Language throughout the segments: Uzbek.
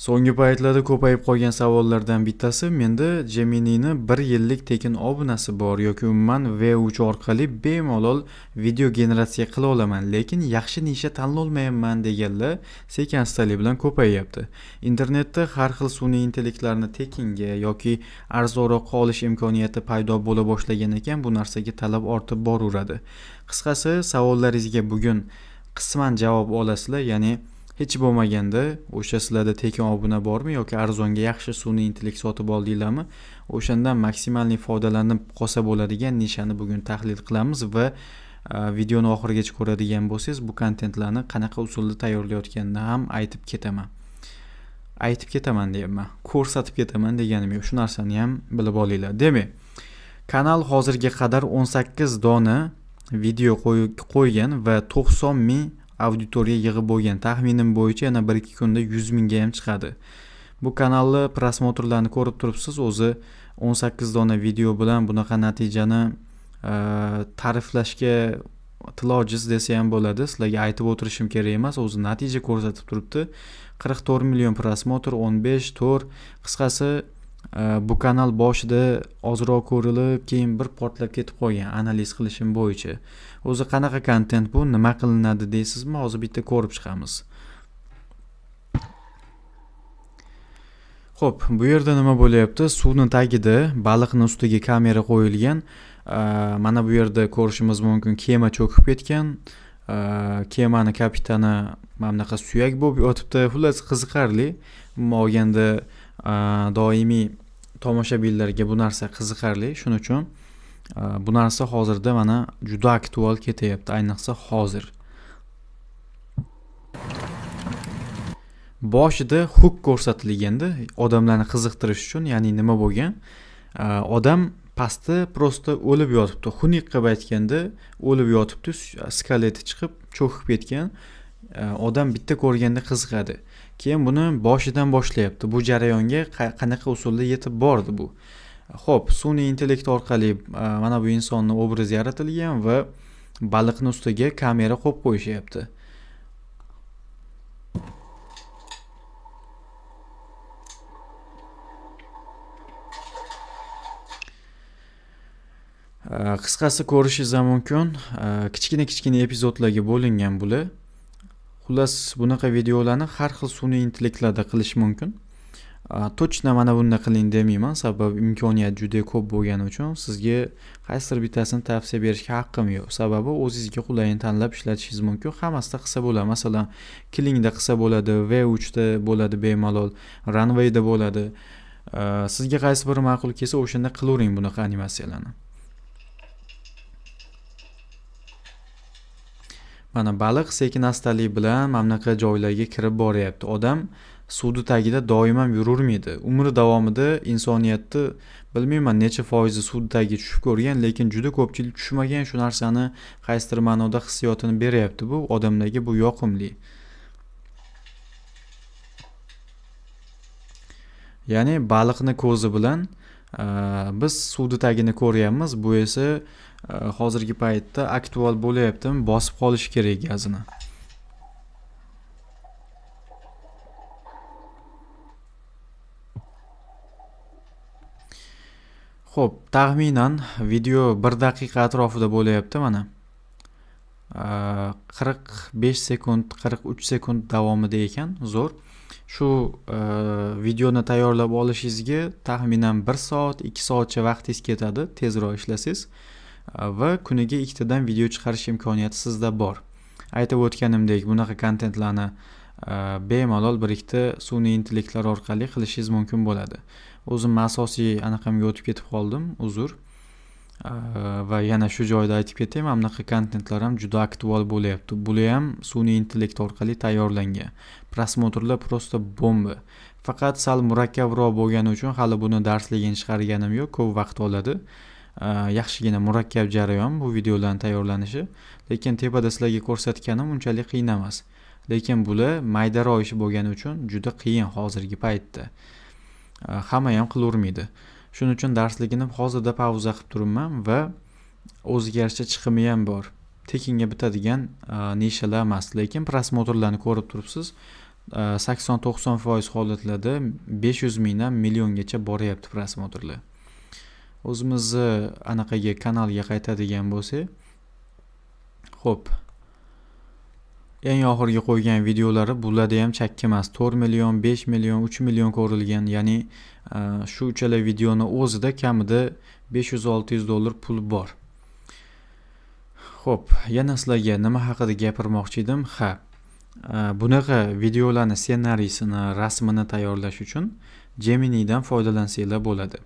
So'nggi paytlarda ko'payib qolgan savollardan bittasi menda Gemini'ni 1 yillik tekin obunasi bor yoki umuman V3 orqali bemalol video generatsiya qila olaman, lekin yaxshi nisha tanlolmayapman deganlar sekin astalik bilan ko'payyapti. Internetda har xil sun'iy intellektlarni tekinga yoki arzonroqqa olish imkoniyati paydo bo'la boshlagan ekan, bu narsaga talab ortib boraveradi. Qisqasi, savollaringizga bugun qisman javob olasizlar, ya'ni hech bo'lmaganda o'sha sizlarda tekin obuna bormi yoki arzonga yaxshi sun'iy intellekt sotib oldinglarmi, o'shandan maksimalniy foydalanib qolsa bo'ladigan nishani bugun tahlil qilamiz va videoni oxirigacha ko'radigan bo'lsangiz bu kontentlarni qanaqa usulda tayyorlayotganini ham aytib ketaman. Aytib ketaman deyapman, ko'rsatib ketaman deganim yo'q. Shu narsani ham bilib olinglar. Demak, kanal hozirga qadar 18 dona video qo'ygan va 90 ming auditoriya yig'ib bo'lgan. Taxminim bo'yicha yana 1-2 kunda 100 mingga ham chiqadi. Bu kanalni prosmotrlarni ko'rib turibsiz, o'zi 18 dona video bilan bunaqa natijani ta'riflashga til ojiz desa ham bo'ladi. Sizlarga aytib o'tirishim kerak emas, o'zi natija ko'rsatib turibdi. 44 million prosmotr, 15 4. Qisqasi, bu kanal boshida ozroq ko'rilib, keyin bir portlab ketib qolgan analiz qilishim bo'yicha. O'zi qanaqa kontent bu, nima qilinadi deysizmi? Hozir bitta ko'rib chiqamiz. Xo'p, bu yerda nima bo'lyapti? Suvning tagida baliqning ustiga kamera qo'yilgan. Mana bu yerda ko'rishimiz mumkin, kema cho'kib ketgan. Kemani kapitani mana bunaqa suyak bo'lib yotibdi. Xullas, qiziqarli. Umuman olganda doimiy tomoshabinlarga bu narsa qiziqarli. Shuning uchun bu narsa hozirda mana juda aktual ketyapti, ayniqsa hozir. Boshida hook ko'rsatilganda odamlarni qiziqtirish uchun, ya'ni nima bo'lgan? Odam pastda prosta o'lib yotibdi. Xunuk qilib aytganda o'lib yotibdi, skeleti chiqib cho'kib ketgan. Odam bitta ko'rganda qiziqadi. Keyin buni boshidan boshlayapti. Bu jarayonga qanaqa usulda yetib bordi bu? Xo'p, sun'iy intellekt orqali mana bu insonning obrazi yaratilgan va baliqning ustiga kamera qo'yib qo'yishyapti. Qisqasi ko'rishingiz ham mumkin. Kichkina-kichkina epizodlarga bo'lingan bular. Xullas, bunaqa videolarni har xil sun'iy intellektlarda qilish mumkin. Tochna mana bunda qiling demayman, sababi imkoniyat juda ko'p bo'lgani uchun sizga qaysidir bittasini tavsiya berishga haqqim yo'q. Sababi o'zingizga qulayini tanlab ishlatishingiz mumkin. Hammasida qilsa bo'ladi. Masalan, Klingda qilsa bo'ladi, V3 da bo'ladi bemalol, Runwayda bo'ladi. Sizga qaysi biri ma'qul kelsa, o'shanda qilavering bunaqa animatsiyalarni. Mana baliq sekin astalik bilan mana bunaqa joylarga kirib boryapti. Odam suvni tagida doim ham yururmaydi. Umri davomida insoniyatni bilmayman necha foizi suvni tagiga tushib ko'rgan, lekin juda ko'pchilik tushmagan. Shu narsani qaysidir ma'noda hissiyotini beryapti bu odamlarga, bu yoqimli. Ya'ni baliqni ko'zi bilan biz suvni tagini ko'ryapmiz. Bu esa hozirgi paytda aktual bo'lyaptimi? Bosib qolish kerak gazini. Xo'p, taxminan video 1 daqiqa atrofida bo'lyapti mana. 45 sekund, 43 sekund davomida ekan, zo'r. Shu videoni tayyorlab olishingizga taxminan 1 soat, 2 soatcha vaqtingiz ketadi, tezroq ishlasangiz. Va kuniga ikkitadan video chiqarish imkoniyati sizda bor. Aytib o'tganimdek, bunaqa kontentlarni bemalol bir ikkita sun'iy intellektlar orqali qilishingiz mumkin bo'ladi. O'zim asosiy anaqamga o'tib ketib qoldim, uzr. Va yana shu joyda aytib ketay, mana bunaqa kontentlar ham juda aktual bo'lyapti. Bular ham sun'iy intellekt orqali tayyorlangan. Prosmotrlar prosta bomba. Faqat sal murakkabroq bo'lgani uchun hali buni darsligini chiqarganim yo'q, ko'p vaqt oladi. Yaxshigina murakkab jarayon bu videolarning tayyorlanishi, lekin tepada sizlarga ko'rsatganim unchalik qiyin emas. Lekin bular maydaroq ish bo'lgani uchun juda qiyin hozirgi paytda. Hamma ham qilavermaydi. Shuning uchun darsligini hozirda pauza qilib turibman va o'ziga yarasha chiqimi ham bor. Tekinga bitadigan nishalar emas, lekin prosmotrlarni ko'rib turibsiz. 80-90% holatlarda 500 mingdan milliongacha boryapti просмотр lar. O'zimizni anaqaga, kanalga qaytadigan bo'lsak, ho'p, eng oxirgi qo'ygan videolari, bularda ham chakki emas: 4 million, 5 million, 3 million ko'rilgan. Ya'ni shu uchala videoni o'zida kamida 500-600 dollar pul bor. Ho'p, yana sizlarga nima haqida gapirmoqchi edim? Ha, bunaqa videolarni ssenariysini, rasmini tayyorlash uchun Geminidan foydalansanglar bo'ladi.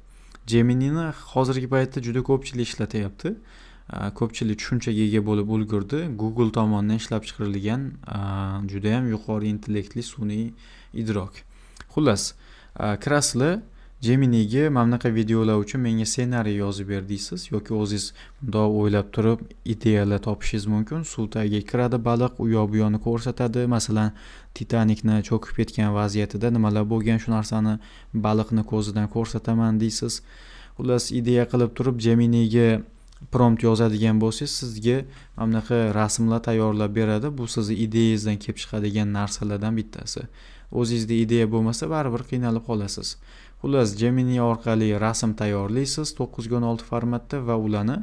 Geminini hozirgi paytda juda ko'pchilik ishlatyapti, ko'pchilik tushunchaga ega bo'lib ulgurdi. Google tomonidan ishlab chiqarilgan judayam yuqori intellektli sun'iy idrok. Xullas, kirasizlar Geminiga, "Mana bunaqa videolar uchun menga ssenariy yozib ber", deysiz yoki o'zingiz bundoq o'ylab turib ideyalar topishingiz mumkin. Suv tagiga kiradi baliq, u yoq bu yoqni ko'rsatadi. Masalan, Titanikni cho'kib ketgan vaziyatida nimalar bo'lgan, shu narsani baliqni ko'zidan ko'rsataman, deysiz. Xullas, ideya qilib turib Geminiga prompt yozadigan bo'lsangiz, sizga mana bunaqa rasmlar tayyorlab beradi. Bu sizni ideyangizdan kelib chiqadigan narsalardan bittasi. O'zingizda ideya bo'lmasa, baribir qiynalib qolasiz. Xullas, Gemini orqali rasm tayyorlaysiz 9:16 formatda va ularni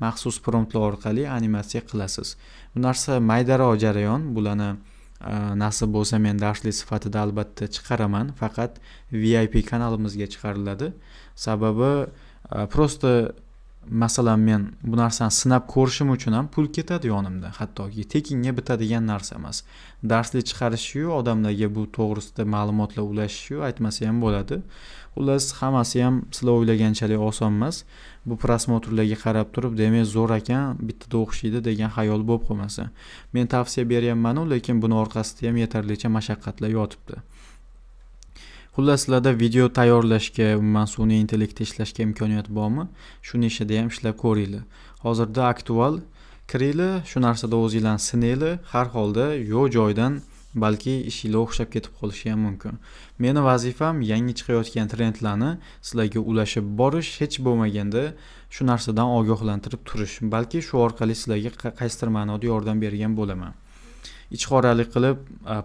maxsus promptlar orqali animatsiya qilasiz. Bu narsa maydaroq jarayon. Bularni, nasib bo'lsa, men darslik sifatida albatta chiqaraman, faqat VIP kanalimizga chiqariladi. Sababi, просто, masalan, men bu narsani sinab ko'rishim uchun ham pul ketadi yonimda, hattoki tekinga bitadigan narsa emas. Darslik chiqarishiyu odamlarga bu to'g'risida ma'lumotlar ulashishiyu aytmasa ham bo'ladi. Xullas, hammasi ham sizlar o'ylaganchalik oson emas. Bu просмотр larga qarab turib, demak, zo'r ekan, bittada o'xshaydi degan xayol bo'lib qolmasin. Men tavsiya beryapmanu, lekin buni orqasida ham yetarlicha mashaqqatlar yotibdi. Xullas, sizlarda video tayyorlashga, umuman sun'iy intellektda ishlashga imkoniyat bormi, shuni ishida ham ishlab ko'ringlar. Hozirda aktual, kiringlar, shu narsada o'zinglarni sinanglar. Har holda yo'q joydan balki ishinglar o'xshab ketib qolishi ham mumkin. Meni vazifam yangi chiqayotgan trendlarni sizlarga ulashib borish, hech bo'lmaganda shu narsadan ogohlantirib turish. Balki shu orqali sizlarga qaysidir ma'noda yordam bergan bo'laman. Ichqoralik qilib,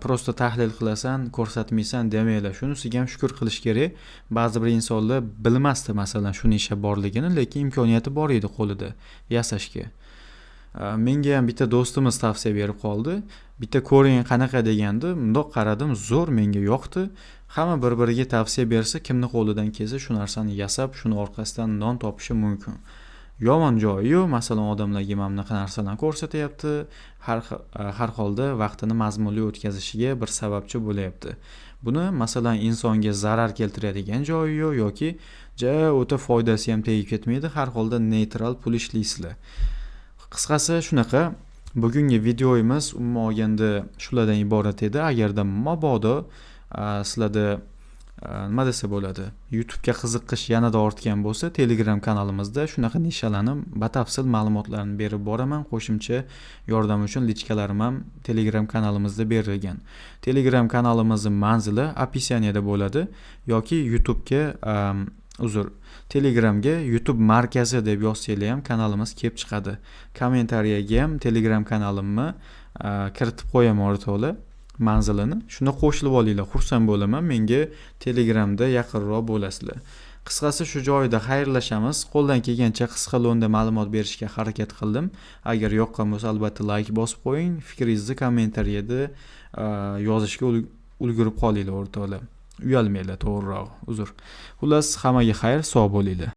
просто tahlil qilasan, ko'rsatmaysan, demanglar. Shunisiga ham shukur qilish kerak. Ba'zi bir insonlar bilmasdi, masalan, shuni ishi borligini, lekin imkoniyati bor edi qo'lida yasashga. Menga ham bitta do'stimiz tavsiya berib qoldi, "Bitta ko'ring, qanaqa?" degandi. Mundoq qaradim, zo'r, menga yoqdi. Hamma bir biriga tavsiya bersa, kimni qo'lidan kelsa, shu narsani yasab, shuni orqasidan non topishi mumkin. Yomon joyi yo'q. Masalan, odamlarga mana bunaqa narsalarni ko'rsatyapti, har holda vaqtini mazmunli o'tkazishiga bir sababchi bo'lyapti. Buni, masalan, insonga zarar keltiradigan joyi yo'q yoki ja o'ta foydasi ham tegib ketmaydi. Har holda neytral pul ishlaysizlar. Qisqasi, shunaqa. Bugungi videomiz umuman olganda shulardan iborat edi. Agarda mabodo sizlarda, nima desa bo'ladi, YouTubega qiziqish yanada ortgan bo'lsa, Telegram kanalimizda shunaqa nishalarni batafsil ma'lumotlarni berib boraman. Qo'shimcha yordam uchun личка larim ham Telegram kanalimizda berilgan. Telegram kanalimizni manzili описание da bo'ladi yoki YouTubega, uzr, Telegramga "YouTube markazi" deb yozsanglar ham kanalimiz kelib chiqadi. Kommentariyaga ham Telegram kanalimni kiritib qo'yaman, o'rtoqlar, manzilini. Shunda qo'shilib olinglar, xursand bo'laman, menga Telegramda yaqinroq bo'lasizlar. Qisqasi, shu joyida xayrlashamiz. Qo'ldan kelgancha qisqa lo'nda ma'lumot berishga harakat qildim. Agar yoqqan bo'lsa, albatta layk bosib qo'ying, fikringizni kommentariyada yozishga ulgurib qolinglar, o'rtoqlar, uyalmanglar, to'g'rirog'i, uzr. Xullas, hammaga xayr, sog' bo'linglar.